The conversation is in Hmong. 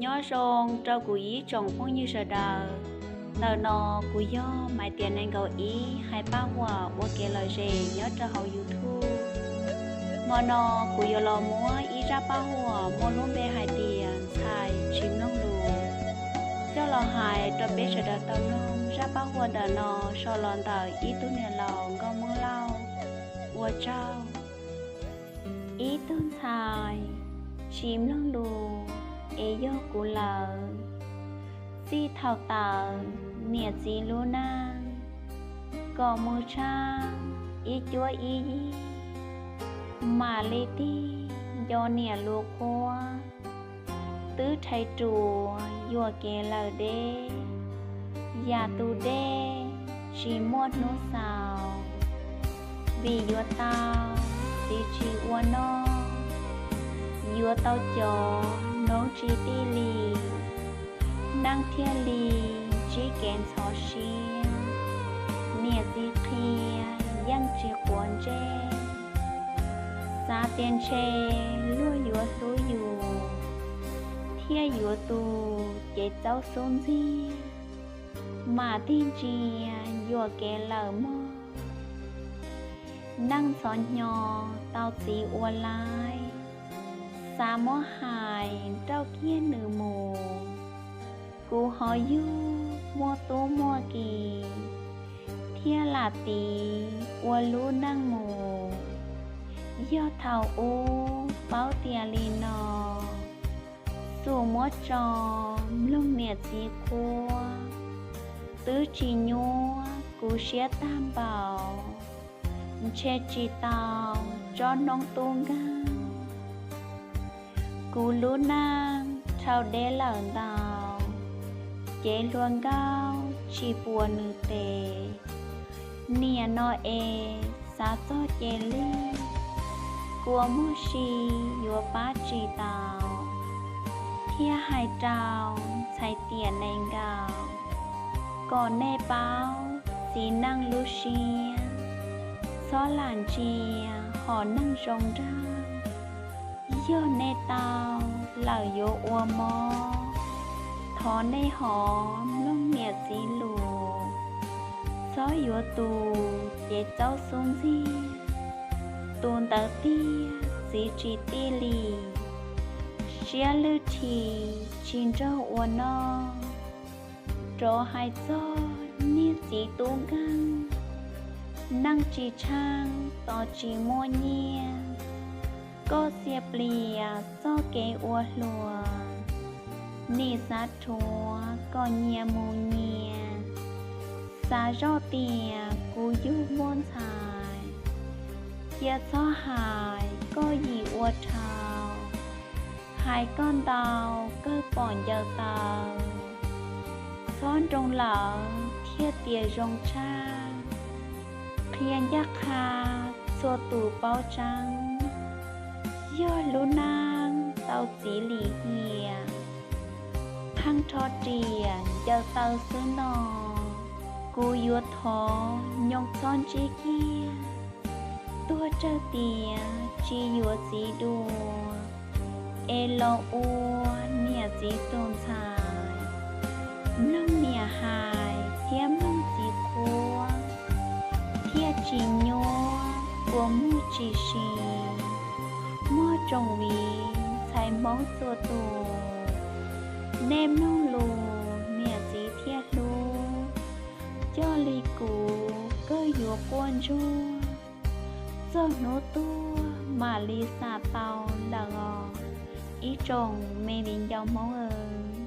Nyob zoo rau kuv ib tsoom phooj ywg sawv daws. Ntawm no kuv yog Maiv Tiam nees nkaum ib hais paj huam ua kev lom zem nyob rau hauv YouTube. Hmo no kuv yuav los muab ib zaj paj huam muaj lub npe hais tias Ntxhais tsis mloog lus coj los hais rau peb sawv daws tau mloog. Zaj paj huam ntawm no sau los ntawm ib tug niam laus nkauj Hmoob Lauj. Ua tsaug. Ib tug ntxhais tsis mloog lus es yog kuv lawm. Txij thaum tawm niam txiv lub neej kom mus tshaj ib cuab ib yig, mam li tig nco niam lus qhuab, twb rhais ruam yuam kev lawm deb, yam tus dej tsis muaj hnub xaus, vim yuav tau txiv tsis ua noj, yuav tau cov noov tsis tij li, neej thiaj li ntsib kev ntxhov siab. Niam txiv qhia yeej tsis quav ntsej, xav tias ntshe luag yuav hlub yus, thiaj yuav tus cev txaub xub ntxiag, mam tig ntsia yuam kev lawm mog. Neej ntxhov hnyo tau txiv ua laib, xav muab hais nrauj kiag nws mus. Kuv ho yug muaj tub muaj ki, thiaj lam tiv ua lub neej mus. Yog thaum ub paub tias li no, xum muab tso mloog niam txiv qhuab, twb tsis nyuaj kuv siab tag npaum, ntshe tsis tau tsob noob tub nkeeg. Kuv lub neej dhau deb lawm ntau, cev hluas nkauj tsis puas nws tes. Niam no es xav txog ces lig, kua muag si yuav pab tsis tau, thiaj hais rau ntxhais tiam nees nkaum, kom nej paub txiv neej lub siab, txhob lam ntsia hom neeg zoo nraug. Yog nej tau lawm yuav ua mob, thov nej hov mloog niam txiv lus, txhob yuav tus cev txaub xub ntxiag. Tus ntawd tiag txiv tsis tij li, siab lwj rhi tsis nrog ua noj. Rov hais txog niag txiv tub nkeeg, neej tsis tsheej tos tsis muaj nyiaj. Koj txia plias txoj kev ua hluas, nim xav rhuav kom nyias mus nyias. Xav zoj tias kuv yug muaj ntxhais, cia txhob hais koj yim ua dhau. Hais koj ntau kawg pom ncaws taw, txhob nroo lawm thiaj tias zoo tshaj. Qhia ncaj qha txhua tus paub tseeb, yog lub neej tau txiv lim hiam, pheej rho riam ncaws taw xwb no. Kuv yuav thov nyob txhob ntsib kiag, tuag tsawg tias tsis yuav txiv dua. Es los ua niam txiv tus ntxhais, mloog niam hais thiab mloog txiv qhuab, thiaj tsis nyuaj kua muag tsis si. Muaj tsoom viv ntxhais Hmoob txhua tus, nej mloog lus niam txiv thiaj hlub. Coj li kuv kawg yuav quaj ntsuag, txog hnub tuag mam li xam tau lawm os, ib tsoom me viv ncaus Hmoob aw.